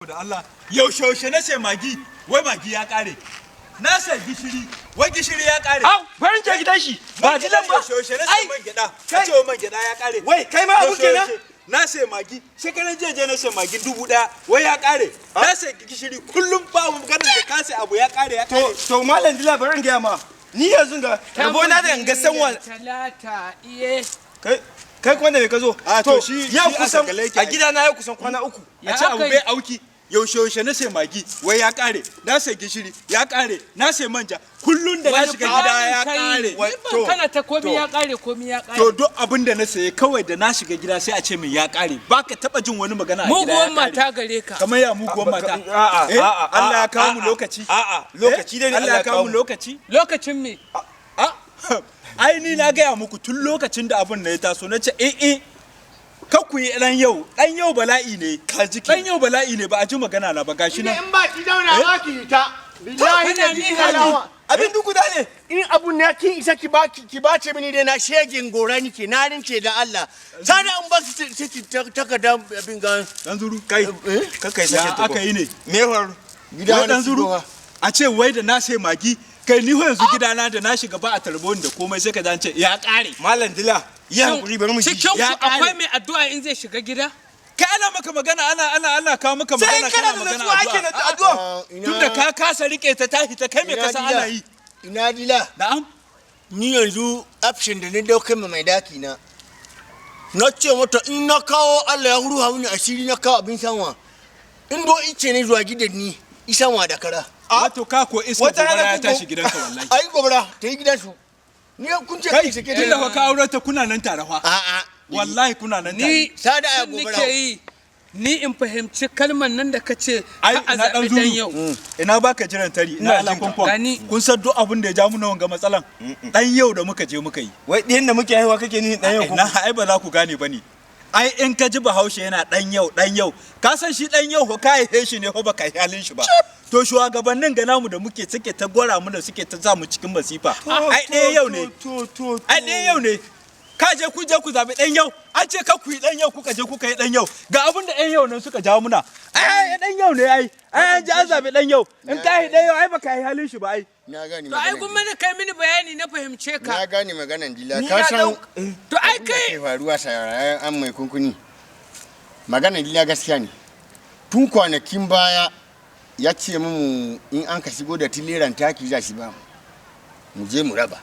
Da Allah, yaushe yaushe na sai magi, wai magi ya kare. Na sai gishiri, wai gishiri ya kare. Au, farin ke gidan shi. Ba jilan ba. Yaushe yaushe na sai Ai, man gyada, kai. ka ce man gyada ya kare. Wai, kai ma abu Yaushe kenan? yaushe na sai magi, shekaran jiya je na sai magi 1000, wai ya kare. Na sai gishiri, kullum ba mu ganin da ka sai abu ya kare, ya To, kare. to Malam Dila, bari in gaya ma. Ni yanzu ga rabo na da in ga sanwa. Talata iye. Kai, kai kuma da me ka zo? A, to shi- yau shi a kusan sakale yake a aiki. gidana yau kusan kwana 3. A ce abu bai auki. Yaushe yaushe na sai magi, wai ya kare. Na sai gishiri, ya kare. Na sai manja, kullum da na shiga gida ya kare. Wai To, kana ta komi to. ya kare, komi ya kare. To, duk abin da na saye kawai da na shiga gida sai a ce min ya kare. Baka taba jin wani magana a gida ya Muguwan kare. mata gare ka. Kamar ya muguwan mata? A'a, Eh, a'a, Allah ya kawo mu a'a, lokaci. A'a, lokaci dai ne. Allah ya kawo mu lokaci. Lokacin me? A, ai ni na gaya muku tun lokacin da abin na ya taso, na ce eh eh, kar ku yi dan yau, dan yau bala'i ne. Ka ji ke. Dan yau bala'i ne, ba a ji magana na ba, gashi nan. In ba ki zauna ba ki ta. Billahi Kana da ni ki hali. alawa. Abin duk guda ne. In abun na kin isa ki ba ki ba ce mini dai na shegin gora nike, na rince da Allah. Sada in ba ki ki takarda abin ga. Dan zuru. Kai, ka kai Ya sake tuko. aka yi ne? Me ya faru? Gida Wai wani dan zuru. shigowa. A ce wai da na sai magi, kai ni yanzu gidana da na shiga ba a tarbo ni da komai, sai ka ji an ce ya kare. Malam Dila, yi hankuri, bari mu ji. Cikin ku Ya kare. akwai mai addu'a in zai shiga gida? Kai, ana maka magana, ana kawo maka Sai magana, kana da magana natsuwa ake na addu'a. addu'a. Tunda ka kasa rike ta tashi ta kai, me ka san ana yi? Ina dila. Na'am. Ni yanzu option da ni dauke ma mai daki na. Na ce mata in na kawo, Allah ya ruha mini asiri, na kawo abin sanwa. In do ice ne zuwa gidan ni isanwa da kara. Wato ka ko iska Wata rana gobara ya kun tashi gidanka wallahi. Ai gobara ta yi gidansu. Ni kun ce Kai, kai sake tunda fa ka aure ta, kuna nan tare fa. A'a. Wallahi kuna nan tare. Ni Sada aya sun gobara. nike yi. Ni in fahimci kalmar nan da ka ce Ai ka a ina dan zaɓi dan yau. zuru. Ina baka jiran tari, ina Ina ala jin ka. kwankwan. Gani. Kun san duk abin da ya ja mu na wanga matsalan? Dan yau da muka je muka yi. Wai ɗiyan da muke haihuwa kake nihin ɗan yau ko? Ina, ai ba za ku gane bane. Ai in ka ji Bahaushe yana dan yau, dan yau, ka san shi dan yau ko ka haife shi ne ko baka yi halin shi ba. To, shugabannin ga namu da muke suke ta gwara mu da suke ta sa mu cikin masifa. Ai ɗaya yau ne. To, to, to. Ai ɗaya yau ne. Ka je ku je ku zabi ɗan yau, an ce ka ku yi ɗan yau, kuka je kuka yi ɗan yau. Ga abin da ɗan yau nan suka jawo muna. Ai ɗan yau ne ai. Ai an ji an zabi ɗan yau. In ka yi ɗan yau, ai baka yi halin shi ba ai. Na gane To ai maganan. gumma da kai mini bayani na fahimce Na ka. gane maganan dila. Ni Ka na san To ai abin da kai ke faruwa sauraron an mai kunkuni. Maganan dila gaskiya ne. Tun kwanakin baya ya ce mu in an ka shigo da tileran taki za shi ba mu. Mu je mu raba.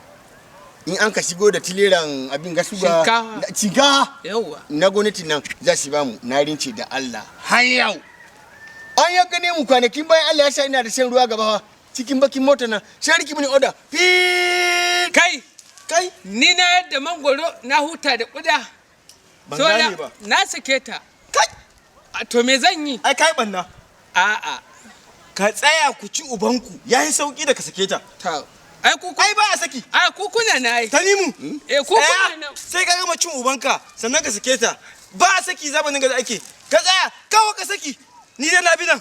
In an ka shigo da tileran abin gasuga. Shinkafa. Shinkafa. Yawwa. Na gwamnati nan za su ba mu, na rince da Allah har yau an ya gane mu kwanakin bayan Allah ya sa ina da shan ruwa gaba fa, cikin bakin mota nan sai riki mini order fi. Kai. Kai. Ni na yadda mangwaro na huta da kuda. Ban So gane na- ba. Na sake ta. Kai. A, to me zan yi? Ai kai banna. A'a. Ka tsaya ku ci ubanku, yayi sauki da ka sake ta. Ta. Ai ku Ai ba a saki. ai ku kuna na ai. Tanimu. Eh, ku kuna Tsaya, nan. sai ka gama cin ubanka sannan ka sake ta. Ba a saki zamanin ga da ake. Ka tsaya, kawo ka saki. Ni dai na bi nan.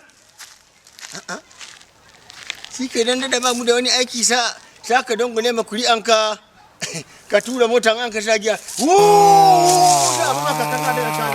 Shi ke nan da ba mu da wani aiki sa sa ka dangule ma kuri'anka, ka tura motan an ka sha giya. Wuuu, da abin aka kaka da ka